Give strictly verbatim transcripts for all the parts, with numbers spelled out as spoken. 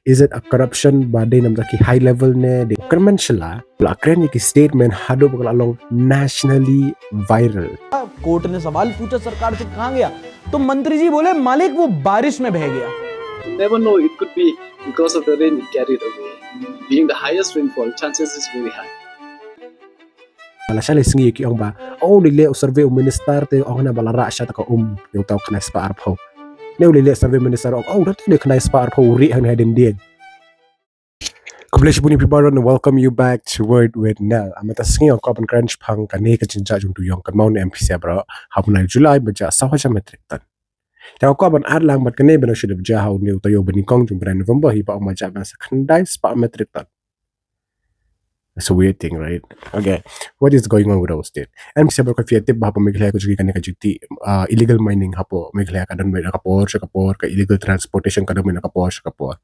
Is it a corruption ba dei namar ki high level ne dei? Kyrmen shylla, la kren ïa ki statement haduh ba ka la long nationally viral. कोर्ट ने सवाल पूछा सरकार से, कहाँ गया? तो मंत्री जी बोले, मालिक, वो बारिश में बह गया। You never know, it could be because of the rain it carried away. Being the highest rainfall, chances is very high. Lashai la sngi ki ong ba, oh, u leit leh survey u minister te ong hana ba la rah sha ta ka um, ïa uta u khyndai spah arphew. Ne u leit leh survey minister ong, oh, da te ne khyndai spah arphew u rieh hangne hadien dien. Khublei shibun ïa phi baroh and welcome you back to Word with Nel. Mynta ka sngi nga kwah ban kren shaphang kane ka jingjia jong u duyong, kynmaw ne em phi sha baroh, ha u bnai July ba jah saw hajar metric ton. Te nga kwah ban add lang bad kane ba la shu dep jah ha une u taïew ba nyngkong jong u bnai November hi ba ong ba jah ban sa khyndai spah metric ton. That's a weird thing, right? Okay, what is going on with our state? Em phi sha baroh, phi tip ba hapoh Meghalaya ka jong ngi kane ka jingtih, uh, illegal mining hapoh Meghalaya ka don beit na ka por sha ka por, ka illegal transportation ka don beit na ka por sha ka por.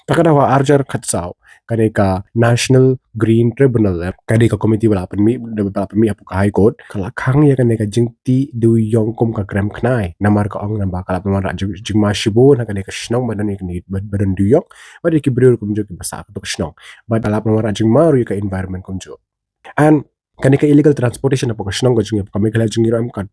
Ta ka daw ha ar hajar khatsaw, kane ka National Green Tribunal, eh, kane ka committee ba la pynmih, ba la pynmih hapoh ka High Court, ka la khang ïa kane ka jingtih duyong kum ka krem khnai. Namar ka ong naba ka la pynwanrah jing, jingma shibun ha kane ka shnong ba don ïa kane, ba, ba don duyong, bad ïa ki briew kumjuh kiba sah ha kato ka shnong. Bad ka la pynwanrah jingma ruh ïa ka environment kumjuh. And kane ka illegal transportation hapoh ka shnong ka jong ngi, hapoh ka Meghalaya jong ngi ruh em ka,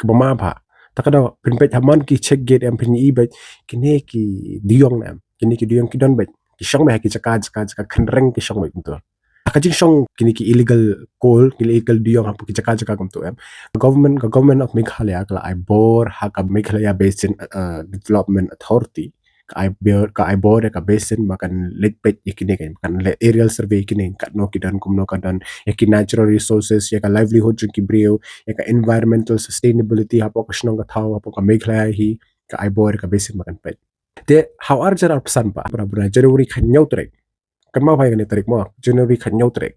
kaba ma bha. Ta ka daw phin peit ha man ki check gate em phin ïohi beit kine ki duyong ne em. Kine ki duyong ki don beit. Ki shong beit ha ki jaka, jaka, jaka khynreng ki shong beit kumto. Ha ka jingshong kine ki illegal coal, ki illegal duyong hapoh ki jaka, jaka kumto em, ka government, ka Government of Meghalaya ka la ai bor ha ka Meghalaya Basin, uh, Development Authority, ka ai bor, ka ai bor ïa ka basin ba kan leit peit ïa kine, kan leh aerial survey ïa kine, katno ki don, kumno ka don, ïa ki natural resources, ïa ka livelihood jong ki briew, ïa ka environmental sustainability hapoh ka shnong ka thaw, hapoh ka Meghalaya hi, ka ai bor ïa ka basin ba kan peit. Te ha u ar hajar arphew san pat, ha u bnai January khathynñiew tarik, kynmaw bha ïa kane tarik mo, January khathynñiew tarik.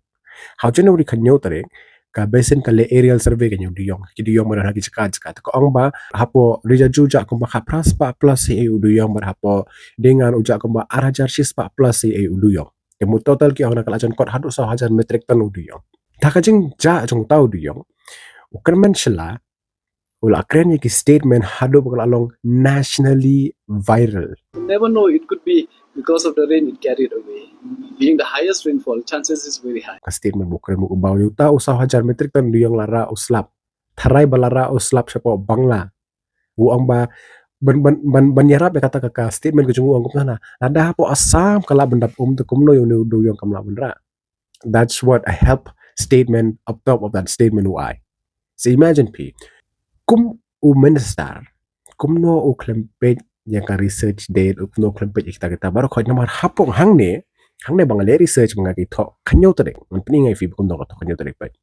Ha u January khathynñiew tarik, ka basin ka leh aerial survey ka ñiew duyong, ki duyong ba don ha ki jaka, jaka. Te ka ong ba hapoh Riajaju jah kumba khatphra spah plus hi ei u duyong, bad hapoh Diengan u jah kumba ar hajar shi spah plus hi ei u duyong. Te mut total ki ong na ka la jan kot haduh saw hajar metric ton u duyong. Ta ka jingjia jong uta u duyong, u kyrmen shylla u la kren ïa ki statement haduh ba ka la long nationally viral. You never know, it could be because of the rain it carried away. Being the highest rainfall, chances is very high. Ka statement ba u kren, u ba ïa uta u saw hajar metric ton duyong la rah u slap. Tharai ba la rah u slap shapoh Bangla. U ong ba ban, ban, ban, ban ïarap ïa kata ka, ka statement ka jong u, u ong kumta na, lada hapoh Assam ka lah ban dap um, te kumno ïa une u duyong kam lah ban rah? That's what a help statement up top of that statement u ai. So imagine phi, kum u minister, kumno u khlem peit ïa ka research date, kumno u khlem peit ïa kita, kita baroh khoit, namar hapoh hangne, hangne ba nga leh research ba nga ithuh khathynñiew tarik, ngan pyni ïa phi ba kumno ka thoh khathynñiew tarik peit.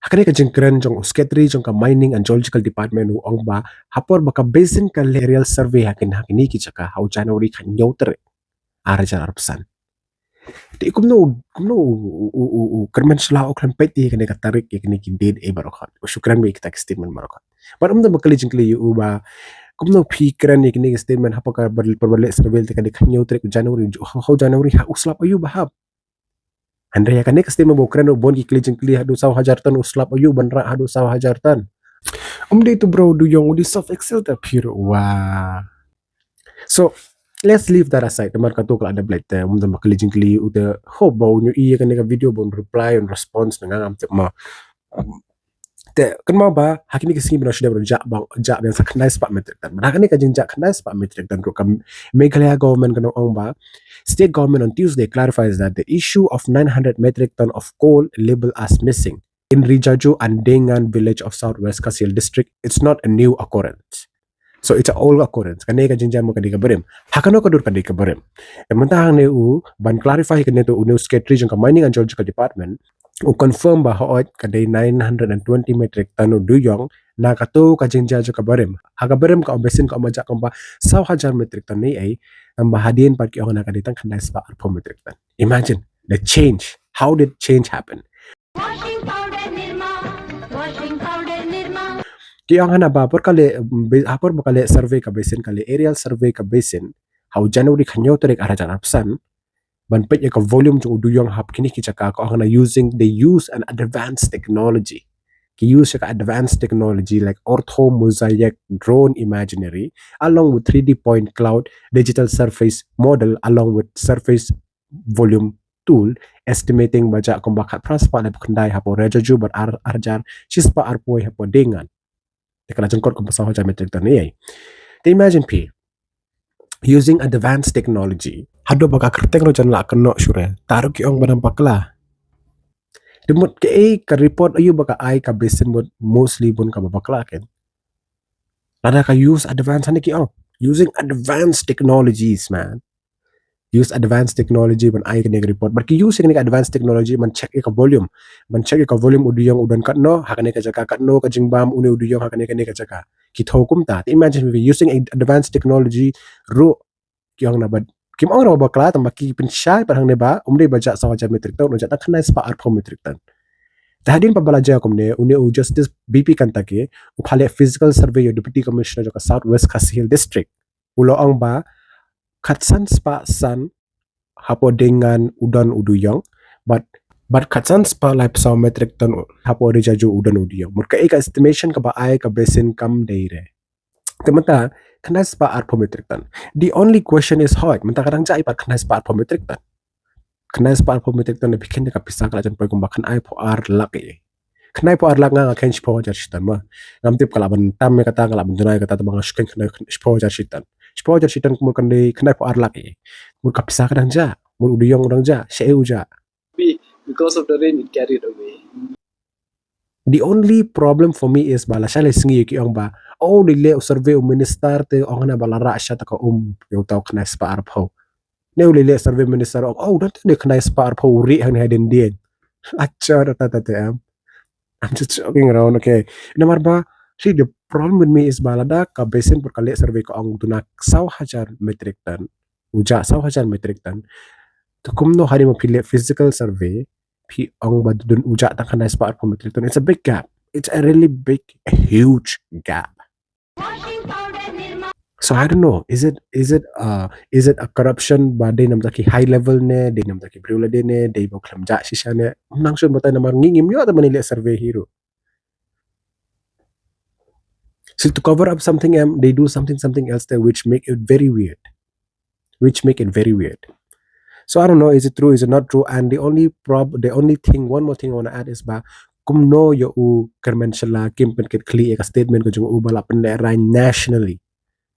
Ha kane ka jingkren jong u secretary jong ka Mining and Geological Department, u ong ba ha por ba ka basin ka leh aerial survey ha kine, ha kine ki jaka ha u January khathynñiew tarik ar hajar arphew san. Te kumno, kumno u, u, u, u kyrmen shylla u khlem peit ïa kane ka tarik, ïa kine ki date ei baroh khoit. U shu kren beit kita ki statement baroh khoit. Bad ym don ba kylli jingkylli ïa u ba kumno phi kren ïa kine ki statement hapoh ka por ba leh survey te ka dei khathynñiew tarik January, ha u January ha u slap aïu ba hap. Hynrei ïa kane ka statement ba u kren ruh bun ki kylli jingkylli, haduh saw hajar ton u slap aïu ban rah haduh saw hajar ton. Um dei tu bro u duyong, u dei soft excel te phi ruh wa. So let's leave that aside. Namar katu ka la dep leit te um don ba kylli jingkylli u te, hope ba un ïohi ïa kane ka video ba un reply, un response na nga, ngam tip mo. Te kynmaw ba ha kine ki sngi ba nang shu dep ruh jah ba, jah biang sa khyndai spah metric ton. Bad ha kane ka jingjah khyndai spah metric ton ruh ka Meghalaya government ka nang ong ba, state government on Tuesday clarifies that the issue of nine hundred metric ton of coal labeled as missing in Riajaju and Diengan village of South West Khasi Hills district, it's not a new occurrence. So it's an old occurrence. Kane ka jingjia mo ka dei kaba rim. Ha kano ka dur ka dei kaba rim? Te mynta hangne u ban clarify kane te une u secretary jong ka Mining and Geological Department u confirm ba hooid ka dei nine hundred and twenty metric ton u duyong na katu ka jingjia jong kaba rim. Ha kaba rim ka ong basin ka ong ba jah kumba saw hajar metric ton ne ei, tangba hadien pat ki ong na ka dei tang khyndai spah arphew metric ton. Imagine the change. How did change happen? Washing powder Nirma, washing powder Nirma. Ki ong hana ba por ka leh, be-, ha por ba ka leh survey ka basin, ka leh aerial survey ka basin ha u January khathynñiew tarik ar hajar arphew san, ban peit ïa ka volume jong u duyong hap kine ki jaka, ka ong hana using, they use an advanced technology. ki use ka advanced technology like ortho mosaic drone imagery along with three D point cloud digital surface model along with surface volume tool estimating ba jah kumba khatphra spah laiphew khyndai hapoh Rajaju bad ar arjar shispah arphew hapoh Diengan. Te ka la jingkot kumba saw hajar metric ton ei. Te imagine phi using advanced technology. Haduh ba ka kyrteng ruh jan la kynnoh shuh re. Tang ruh ki ong ba dang bakla. Te mut kaei ka report aïu ba ka ai ka basin mut mostly bun kaba bakla ken. Lada ka use advanced hani ki ong. Using advanced technologies, man. Use advanced technology ban ai kane ka report. Bad ki use kane ka advanced technology ban check ïa ka volume. Ban check ïa ka volume u duyong u don katno, ha kane ka jaka katno ka jingbam une u duyong ha kane kane ka jaka. Ki thaw kumta. Te imagine phi using advanced technology ruh ki ong na bad kim ong ruh ba bakla tang ba ki pynshai pat hangne ba um dei ba jah saw hajar metric ton, u jah tang khyndai spah arphew metric ton. Te hadien ba la jia kumne une u Justice B P Kantake u pha leh physical survey ïa u Deputy Commissioner jong ka South West Khasi Hills District. U la ong ba khatsan spah san hapoh Diengan u don u duyong bad bad khatsan spah laiphew saw metric ton hapoh Rajaju u don u duyong. Mut kaei ka estimation kaba ai ka basin kam dei re. Te mynta khyndai spah arphew metric ton. The only question is, hooid mynta ka dang jah ei pat khyndai spah arphew metric ton? Khyndai spah arphew metric ton, phi khein da ka pisa ka la jan poi kumba khyndaiphew ar lak ei. Khyndaiphew ar lak, nga nga khein shiphew hajar shiton ma. Ngam tip ka lah ban tam ïa kata, ka lah ban duna ïa kata, tang ba nga shu khein khyndai, shiphew hajar shiton. Shiphew hajar shiton mut kan dei khyndaiphew ar lak ei. Mut ka pisa ka dang jah, mut u duyong u dang jah, shaei u jah. Because of the rain, it carried away. The only problem for me is ba lashai la sngi ki ong ba, oh, u lei leh u survey u minister te ong hana ba la rah sha ta ka um ïa uta u khyndai spah arphew. Ne u lei leh survey minister ong, oh, u don te khyndai spah arphew u rieh hangne ha dien dien. Acha da ta ta te em. I'm just joking around, okay. Namar ba, see, the problem with me is ba lada ka basin pat ka leh survey ka ong u duna saw hajar metric ton, u jah saw hajar metric ton. Te kumno hadien ba phi leh physical survey phi ong ba don u jah tang khyndai spah arphew metric ton? It's a big gap. It's a really big, a huge gap. So I don't know. Is it is it uh is it a corruption ba dei namar ki high level ne, dei namar ki briew lade ne, dei ba khlem jah shisha ne? Nang shun batai namar ngi ngim ïoh te ban leh survey hi ruh. So to cover up something, um, they do something something else there, which make it very weird. Which make it very weird. So I don't know, is it true, is it not true? And the only prob the only thing, one more thing I want to add is ba kumno ïa u Kyrmen Shylla kim pynkitkhlieh ïa ka statement ka jong u ba la pynlehrain nationally.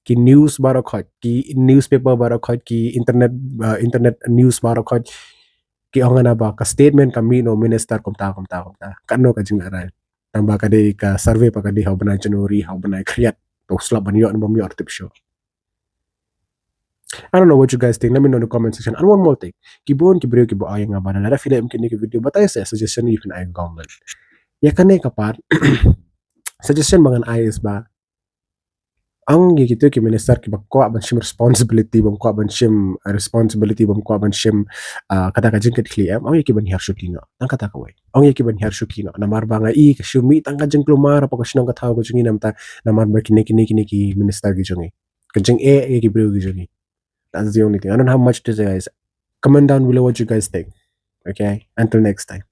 Ki news baroh khoit, ki newspaper baroh khoit, ki internet uh, internet news baroh khoit ki ong hana ba ka statement ka mih na u minister kumta kumta kumta. Katno ka jinglehrain? Tang ba ka dei ka survey pat ka dei ha u bnai January, ha u bnai khriat. To slap ban ïoh ne bym ïoh tip shuh. I don't know what you guys think. Let me know in the comment section. And one more thing. Ki bun ki briew kiba ong ïa nga ba lada phi leh em kine ki video, batai sa suggestion ïa phi, ai comment. Ïa kane ka part, suggestion ba ngan ai is ba ong ïa kito ki minister kiba kwah ban shim responsibility, bym kwah ban shim uh, responsibility, bym kwah ban shim uh, kata ka jingkitkhlieh, em, ong ïa ki ban hiar shuki noh. Tang kata kawei. Ong ïa ki ban hiar shuki noh. Namar ba nga i ka shu mih tang ka jingkulmar hapoh ka shnong ka thaw ka jong ngi namar ba kine kine kine ki minister ki jong ngi. Ka jingeh ïa ki briew ki jong ngi. That's the only thing. I don't have much to say, guys. Comment down below what you guys think. Okay? Until next time.